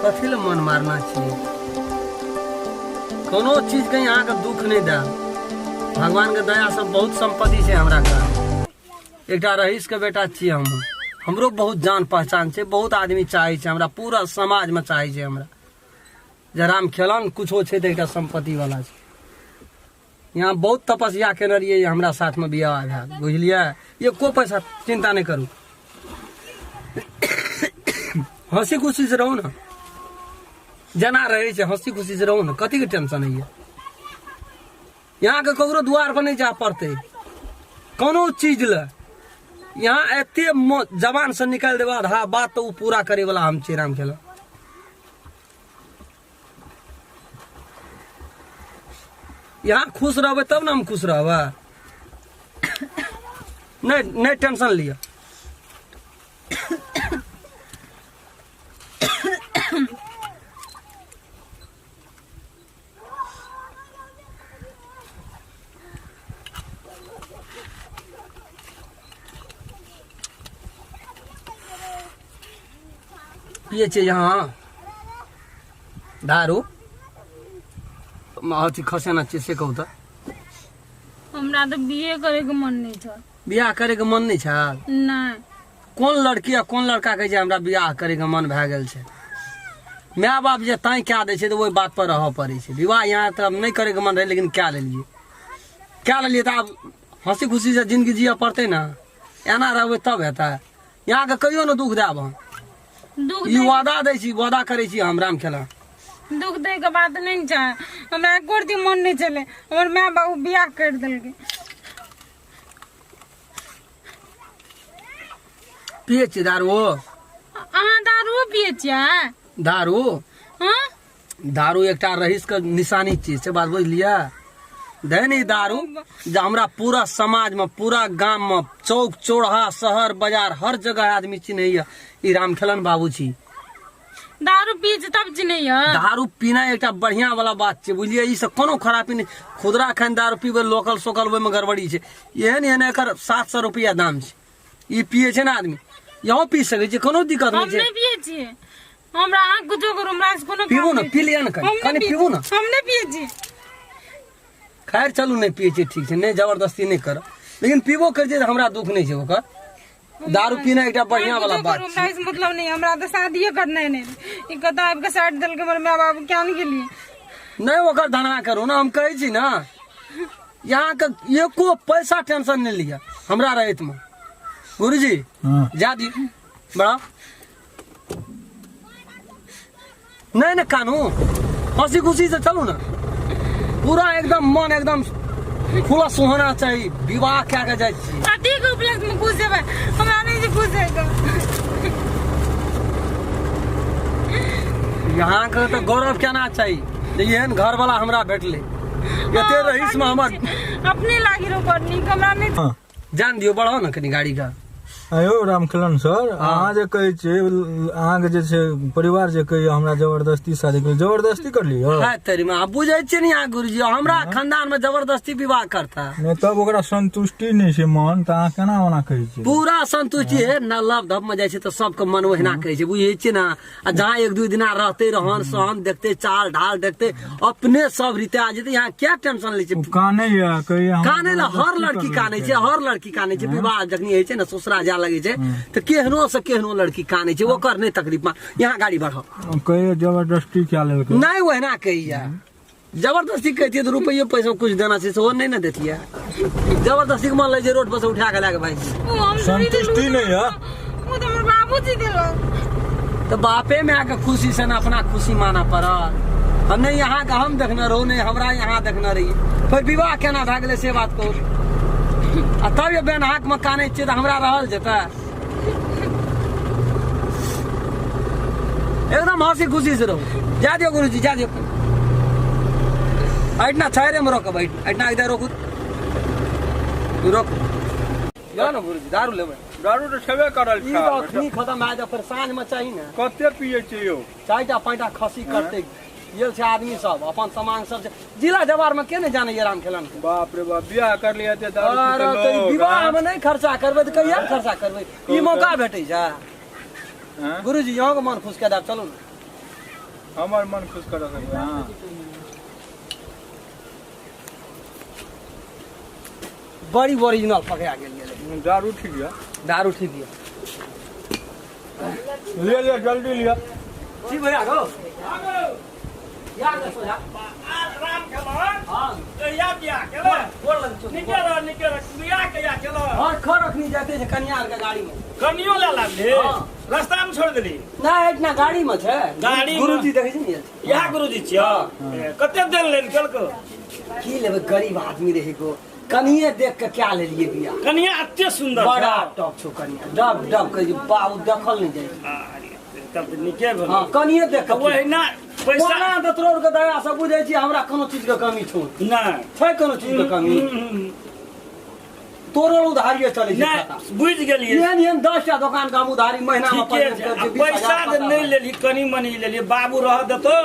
कथी लए मन मारना छियै? कोनो चीजके अहाँके दुख नहि देब। भगवानके दयासँ बहुत सम्पत्ति छै हमरा के। एकटा रईसके बेटा छियै हम, हमरो बहुत जान पहचान छै, बहुत आदमी चाहै छै हमरा, पूरा समाजमे चाहै छै हमरा। जे राम खेलन कुछो छै तऽ एकटा सम्पत्ति वाला छै। यहाँ बहुत तपस्या केने रहियै हमरा साथमे बियाह भेल, बुझलियै? एको पैसा चिंता नहि करू, हंसी खुशी से रहू ने, जेना रहै छै हंसी खुशी से रहू ने, कथीके टेंशन होइए? यहाँके ककरो दुआर पर नहि जाय पड़तै कोनो चीज लए। यहाँ एते जबान से निकालि देबै आधा बात तऽ ओ पूरा करे वाला हम छी राम खेला। यहाँ खुश रहबै तब ने हम खुश रहबै। नहि नहि टेंशन लिअ। पियै छियै यहाँ दारू अथी खसेना छियै से कहू तऽ। हमरा तऽ बिये करे के मन नहीं छल। बियाह करे के मन नहीं छल? नहीं। कोन लड़की आ कोन लड़का कहै छै हमरा बियाह करे के मन भए गेल छै? माय बाप जे ताहि कए दै छै तऽ ओहि बात पर रहऽ पड़ै छै। विवाह यहाँ तऽ नहि करे के मन रहै, लेकिन कए लेलियै, कए लेलियै तऽ आब हंसी खुशी से जिंदगी जियऽ पड़तै ने। एना रहबै तब हेतै। यहाँके कहियो ने दुख देब हम, दुख ई वादा दै छी, वादा करै छी हम राम खेला। दुख दै के बात नहीं छै, हमरा एको रत्ती मन नहीं छलै, हमर माय बाबू बियाह कर देलकै। पियै छी दारू? अहाँ दारूओ पियै छियै? दारू? हाँ? दारू एकटा रईस के निशानी चीज छै, बात बुझलियै? दे नी दारू जे हमरा पूरा समाज में, पूरा गाम में, चौक चौराहा शहर बाजार हर जगह आदमी चिन्हैया ई रामखेलन बाबू छी। दारू पी छै तब चिन्हैया? दारू पीना एकटा बढ़िया वाला बात छै, बुझलियै? ई सब कोनो खराबी नहि। खुदरा खन दारू पीबै लोकल सोकल ओहिमे गड़बड़ी छै। एहन एहन एकर 700 रुपया दाम छै। ई पिए छै ने आदमी, यहो पी सकै छै, कोनो दिक्कत हम नहि छै। नहीं पिए छियै, हमरा अहाँ कुछो करू, हमरा से कोनो पीबू काम ने, नहि पी छै। लिअ ने कनि, हम नहि कनि पिए पीबू ने। हम नहीं पिए छियै। खैर चलू, नहि पिए छियै ठीक छै, नहि जबरदस्ती नहि करब, लेकिन पीबो करै छियै तऽ हमरा दुख नहि छै ओकर। दारू पीना एकटा बढ़िया वाला कुछो बात करू, छै। हमरा से मतलब नहीं, हमरा तऽ शादिये करनाइ नहि रहै। ई कतऽ आबि कऽ साटि देलकै हमर माय बाबू, क्या ने गेलियै। नहि ओकर धना करू ने, हम कहै छी ने यहाँ के एको पैसा टेंशन नहीं लिया हमरा रहत में। गुरुजी हाँ। जा दी बड़ा नहीं नहीं कानू, हंसी खुशी से चलू ना, पूरा एकदम मन एकदम खुला सुहाना चाहिए। विवाह क्या के जाइ छी कथी के उपलक्ष्य में खुश हेबै? हमरा नहीं छै खुश होइके। यहाँ के तो गौरव केना चाहिए जे एहन घर वाला हमरा भेटले। एते रईस में हमर अपने लागी रहो बड़ नीक, हमरा नहीं। हाँ। जान दियो, बढ़ाओ ना कनी गाड़ी का। आयो रामखेलन सर, अहाँ जे कहै छियै, अहाँके जे छै परिवार जे कहैया हमरा जबरदस्ती शादी करू, जबरदस्ती करलियै? है तेरी माँ, बुझै छियै ने अहाँ गुरुजी, हमरा खानदान में जबरदस्ती विवाह करता। नहि तब ओकरा संतुष्टि नहि छै मन, तऽ अहाँ केना ओना कहै छियै? पूरा संतुष्टि है न, लव धप में जाइ छै तऽ सबके मन ओहिना कहै छै, बुझै छियै ने? आ जहाँ एक दू दिना रहते, रहन सहन देखते, चाल ढाल देखते, अपने सब रीते आ जेते। यहाँ क्या टेंशन लै छै? ओ कानै या कहैया हमरा कानै ला हर जबरदस्ती लड़की करलकै। कानै छै, हर लड़की कानै छै। विवाह जखनी होइ छै ने, ससुरा जाय लगै छै तऽ केहनो से केहनो लड़की कानै छै, ओकर नहि तकलीफ। यहाँ गाड़ी बढ़ाओ। कहैया जबरदस्ती कए लेलकै। नहि ओहिना कहैया, जबरदस्ती कहतियै तऽ रुपैयो पैसा कुछ देना छै सेहो नहि ने देतियै। जबरदस्ती के मन लै छै रोड पर से उठा के लए के भागि गेलै। ओ हम थोड़ी देलहुँ, संतुष्टि नहि यऽ। ओ तऽ हमर बाबूजी देलक। तऽ बापे माय के खुशी से ने अपना खुशी मानऽ पड़ल। हम नहि यहाँ के हम देखने रहू, नहि हमरा यहाँ देखने रहियै, फेर विवाह केना भए गेलै से बात कहू। आ तब ये बेनहाक मे कानै छियै तऽ हमरा रहल जेतै? एकदम हंसी खुशी से रहू। जा दियौ गुरुजी, जा दियौ। एहिठिना छायरे मे रोकब, एहिठिना इधर रोकू, रोकू। जाओ ना गुरुजी, दारू लेबै। दारू तऽ छेबे करल ई छै। तऽ अखनी खतम भए जाए, फेर साँझ मे चाही ने। कते पियै छियै यौ? 4टा 5टा खसी करतै। गेल छै आदमी सब, अपन सामान सब छै। जिला जवार में के नहि जानै राम खेलन के? बाप रे बाप, बियाह कर लिया ते दारू अरे पीते तऽ ई लोग, विवाह हाँ? मे नहि खर्चा करबै तऽ कहिया खर्चा करबै? ई मौका भेटै छै। हाँ? गुरुजी, अहाँके मन खुश कए देब, चलू ने। हमर मन खुश करऽ सकबै अहाँ। बड़ी ओरिजिनल पकड़ा गेल गेलै। दारू ठीक यऽ। दारू ठीक यऽ। लिअ लिअ जल्दी लिअ। ठीक भैया गो यार के सोझा। राम खेलन। हाँ। कहिया बियाह केलक? गोर लग छौ। नीके रह, नीके रह। बियाह कहिया केलक? हर खर अखनी जाते छै कनिया आर के गाड़ी में। कनियो ला लाबली? हाँ। रास्ता में छोड़ देली? ना, एकना गाड़ी में छै। गाड़ी में? गुरुजी देखै छै ने। इएह गुरुजी छियै? कते देन लेल केलको? की लेबै, गरीब आदमी रहे गो, कनिये देख के क्या लेलिए बियाह। कनिया एते सुंदर बड़ा छै। टॉप छौ कनिया, डब डब कहै छै बाबू, देखल नहि जाइ छै। अरे, तब तऽ नीके भेल। हाँ, कनिये देख के। ओहिना पैसा कोना तऽ तोर के दया से बुझै छी हमरा कोनो चीज के कमी छौ नहि छै? कोनो चीज के कमी तोरो उधारिये चलै छै खाता। नहि, बुझि गेलियै। एहन एहन 10 टा दोकान के हम उधारी महीना में ठीके छै। आ पैसा जे नहि लेली, कनि मनि लेली, बाबू रह देतौ?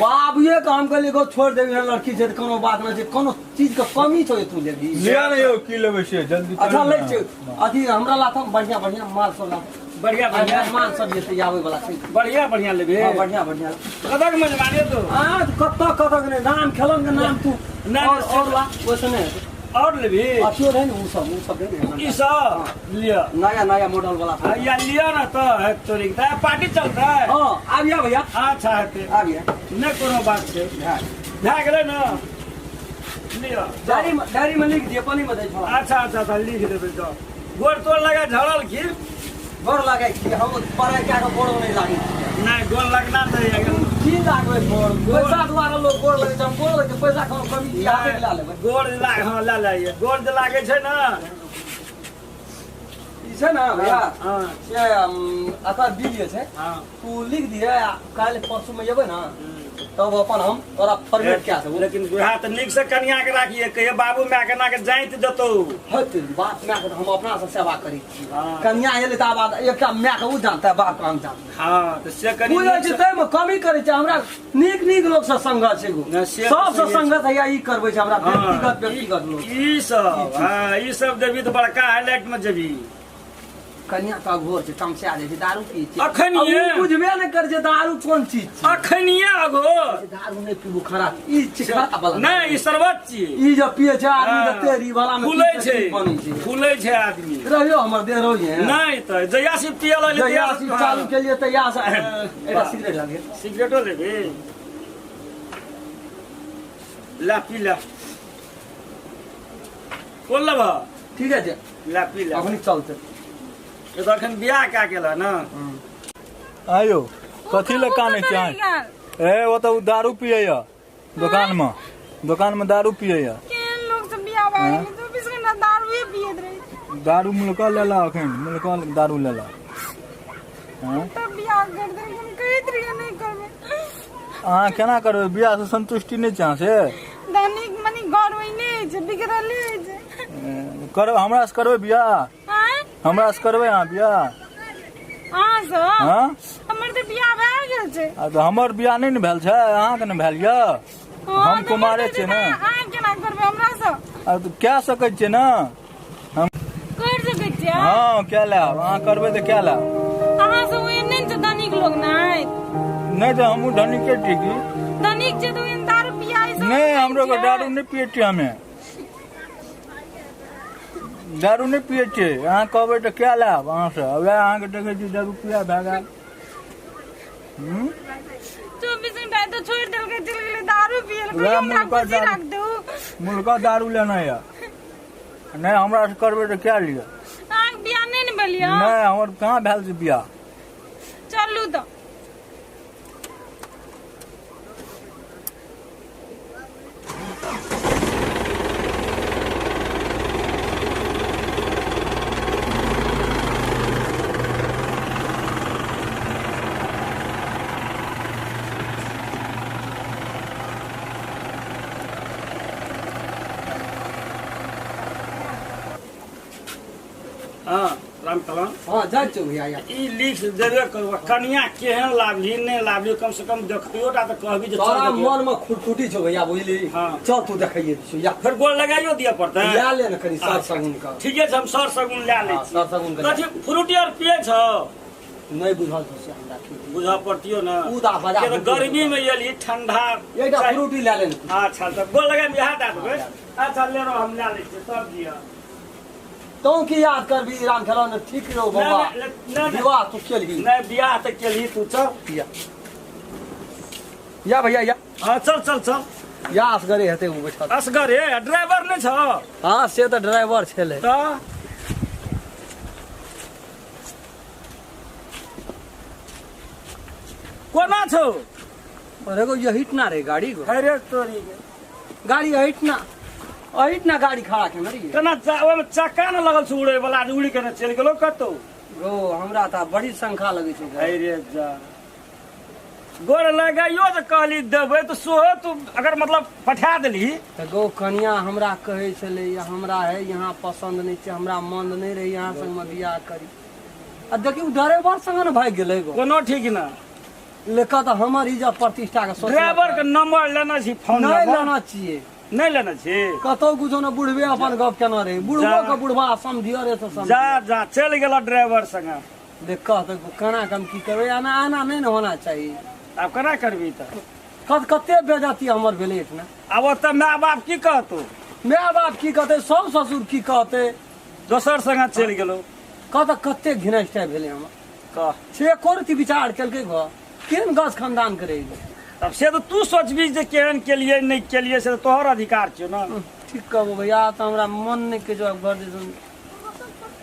बाबुए के हम कहलियै गो छोड़ देबी, लड़की छै तऽ कोनो बात नहि छै, कोनो चीज के कमी छौ जे तू लेबही? लिअ ने यौ, की लेबै से जल्दी अच्छा करू लै ने। छै अथी हमरा लाथम बढ़िया बढ़िया माल सब लाथ। बढ़िया बढ़िया मेहमान सब जेतै, आबै वाला छै। बढ़िया बढ़िया लेबे। हाँ, बढ़िया बढ़िया। कतक मेजबानी तो? हाँ, कतऽ कतऽ नहि, नाम खेलन के नाम तू नहि, और से- और ला, ओइसे नहि हेतै। और लेबी? अथियो रहै ने, उ सब रहै ने। ई सब लिअ। नया नया मॉडल वाला सब। या लिअ ने तऽ है तोरी तऽ पार्टी चलतै। हाँ, आबिया भैया। अच्छा हेतै। आबिया। नहि कोनो बात छै, भए गेलै ने, लिअ। डायरी में, डायरी में लिख दिए, पानी में दै छोड़ा। अच्छा अच्छा अच्छा, लिख देबै तऽ गोर तोर लगा झड़ल खीर। गोर लागै छी हम, पढ़ाइ कए कऽ गोरो नहि लागै छी। नहि, गोर लगना तऽ की लागबै गोर? पैसा दुआरे लोग गोर लगै छै, हम गोर लगै छै, पैसा कोनो कमी छी? हाथे लए लेबै। गोर लाग, हँ लए लए, गोर जे लागै छै ने। ई छै ने भैया, हँ। से एकर बिल जे छै, तू लिख दिहे आ काल्हि परसू में एबै ने तब अपन हम तोरा फॉर्मेट कए देबो। लेकिन बुढ़ा तऽ नीक से कनिया के राखिए, कहिए बाबू माय के ना के जाइत देतौ। हट, बाप माय के तऽ हम अपना से सेवा करै छी। हाँ। कनिया एलै तऽ आब एकटा माय के उ जानतै, बाप के हम जानबै। हँ तऽ से कनि बुझै नीक छै से- ताहिमे कमी करै छै? हमरा नीक नीक लोक से संगत छै गो। नहि, से तऽ सबसँ सहिए छै। संगत हैया ई करबै छै हमरा हँ, व्यक्तिगत व्यक्तिगत लोक। ई सब, हँ, ई सब देबी तऽ बड़का हाईलाइट में जेबी। कनिया तऽ अघोर छै, तमसा जाइ छै, दारू पी छै। अखन आ उ ये? बुझबे नहि करै छै दारू कोन चीज छै। अखनिये अगो दारू नहि पीबू, खराब ई छै, खराब वाला। नहि, ई शरबत छियै। ई जब पिए छै आदमी तऽ तेरी वाला में फूलै की छै। की बनै छै। फूलै छै आदमी। रहियो हमर देह रहिए। नहि तऽ जहिया से पिए लगलै जहिया तहिया से से चालू केलिए तहिया से एकटा सिगरेट लगे। सिगरेटो लेबी? ला पी ला, कोन लेबह? ठीक है छै। ला पी ला। अखनी चलते। ई तऽ अखन बियाह कए गेल ने। आयो, कथी लए कानै छी अहाँ? ए, ओ तऽ उ दारू पियैया दोकानमे, दोकानमे दारू पियैया। केहन लोक सब बियाह भए गेलै, 24 घंटा दारुए पियैत रहै छै। दारू मुलका लेला, अखन मुलका दारू लेला, हँ? तब बियाह कर देलकै, हम कहैत रहियै नहि करबै। अहाँ केना करबै बियाह? से संतुष्टि नहि छै अहाँ से? धनिक मनी घर ओहिने छै, बिगड़ले छै। ए, करब हमरा से करबै बियाह? आँय? हमरा से करबै अहाँ बियाह? अहाँ सब? हँ। हमर तऽ बियाह भए गेल छै। आ तऽ हमर बियाह नहि ने भेल छै, अहाँके ने भेल यऽ। हँ, हम तऽ कुमारे हमर छियै ने। अहाँ केना करबै हमरा से? आ तऽ कए सकै छियै ने हम। कर सकै छियै? हँ, कए लेब, अहाँ करबै तऽ कए लेब। अहाँ सब ओहन नहि छै, धनिक लोक नहि? नहि तऽ हमहूँ धनिके छी की। धनिक छै तऽ ओहन दारू पियाई सब नहि, हमरो के छै। दारू नहि पियै छियै, हमे दारू नहि पियै छियै। अहाँ कहबै तऽ कए लेब अहाँसँ। वएह अहाँके देखै छी दारू पिया भए गेल हूँ? 24 घंटा तऽ छोड़ि देलकै, चलि गेलै दारू पियै लए। वएह कहियो हमरा मुर्गा खुशी दारू- राख दू। मुर्गा दारू लेना यऽ। नहि, हमरा से करबै तऽ कए लिअ। अहाँके बियाह नहि ने भेल यऽ? नहि, हमर कहाँ भेल छै बियाह। चलू तऽ। हँ राम कलाम। हाँ, जाइ छियौ भैया या। ई लिख देबे करू। कनिया केहन लाभली नहि लाभली, कम से कम देखियो टा तऽ कहबी जे चल तोरा देखियौ। मन में खुटखुटी छौ भैया, बुझली? हाँ। चल तू, देखैये दिछौ या। फेर गोल लगाइयो दिअ पड़तै। लए ले ने कनि सर सगुन के। ठीके छै, हम सर सगुन लए लै हाँ, छी। सर सगुन के। कथी, फ्रूटी आर पियै छौ? नहि बुझल छै से हमरा की। बुझऽ पड़तियो ने। उदा बजा। किया तऽ गर्मी में एली ठंडा। एकटा फ्रूटी लए लेने। अच्छा तऽ गोल लगा इएह दए देबै। अच्छा ले रहो, हम लए लै छियै सब दिअ। तों की याद करबी राम खेलौन ठीक रहो बौआ। विवाह तू केलही? नहि, बियाह तऽ केलही तू। चल या या भैया या। हाँ चल चल चल। या असगरे हेतै ओ बैठल। असगरे ड्राइवर नहि छौ? हाँ से तऽ ड्राइवर छलै। तऽ कोना छौ? अरे गो यही ना रे गाड़ी गो। अरे तोरी के गाड़ी अहिट ना अहिट ना गाड़ी खड़ा केने रहियै। केना ओहिमे चक्का ने लगल छौ उड़ै वाला, उड़ि के ने चलि गेलौ कतौ। गो हमरा तऽ बड़ी शंका लगै छौ। अरे जा गोर लगाइयो जे कहली देबै तऽ सेहो तू अगर मतलब पठा देलही। तऽ गो कनिया हमरा कहै छलै हमरा है यहाँ पसन्द नहि छै, हमरा मन नहि रहै यहाँ संगमे बियाह करी। आ देखी ओ ड्राइवर संगे ने भागि गेलै गो। कोनो ठीक ना। लेकर तऽ हमर इज्जत प्रतिष्ठा के सोचना। ड्राइवर के नंबर लेना छी? फोन नहि नंबर लेना छियै। नहि लेना छी? कतौ कुछो ने बुढ़बे अपन गप केना रहै बुढ़बो के बुढ़बा समझियो रे तऽ समझियो। जा जा चलि गेल ड्राइवर संगे। देख कह तऽ केना के हम की करबै, एना एना नहि ने होना चाही। आब केना करबी तऽ? कत कते बेजती हमर भेलै एहिठिना। आब ओतऽ माय बाप की कहतौ? माय बाप की कहतै, सब ससुर की कहतै? दोसर संगे चलि गेलौ। कह तऽ कते घिनष्टा भेलै हमर। कह से एको रति विचार केलकै घर केहन गछ खानदान के रहै। तब से तऽ तू सोचबी जे केहन केलियै नहि केलियै, से तऽ तोहर अधिकार छौ ने। ठीक कहबो भैया, तऽ हमरा मन नहि कहै छौ आब घर दिसन।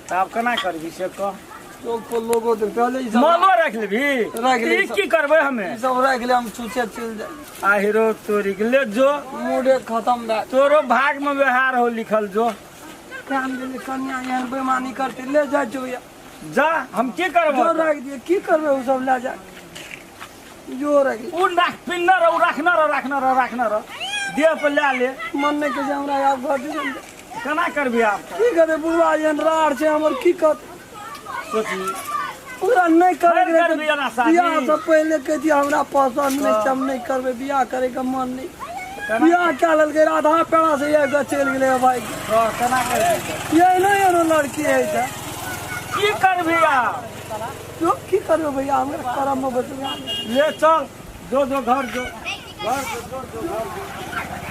तऽ आब केना करबी से कह। चौक पर लोगो तऽ पहले ई सब मालो राखि लेबही? राखि लेबही। ई की करबै हमे? ई सब राखि ले, हम छुछे चलि जाय। आहिरो तोरी के ले जो। मूडे खत्म भए। तोरो भाग में व्यवहार हो लिखल जो। कान गेलै कनिया एहन बेमानी करतै। ले जाइ छौ भैया। जा, हम की करबो? जो राखि दिए, की करबै ओ सब लए जा, जो राखि। उ राख पिन्ना रह, उ राखना रह, राखना रह, राखना रह, देह पर लए ले। मन नहि कहै छै हमरा आब घर दिसन। केना करबी आब? की करबै, बुढ़वा एहन राड़ छै हमर, की कहतै? सोची ओकरा नहि करे फेर करबी एना शादी? बियाह से पहिले कहितियै हमरा पसंद नहि छै, हम नहि करबै बियाह, करे के मन नहि। बियाह कए लेलकै, आधा पेड़ा से आबि कऽ चलि गेलै भाई। कह केना करबी? एहनो एहनो लड़की होइ छै। की करबी आब? जो की करबै भैया, हमरा करम मे बचबै। ले चल, जो जो घर जो, घर जो, जो जो घर जो।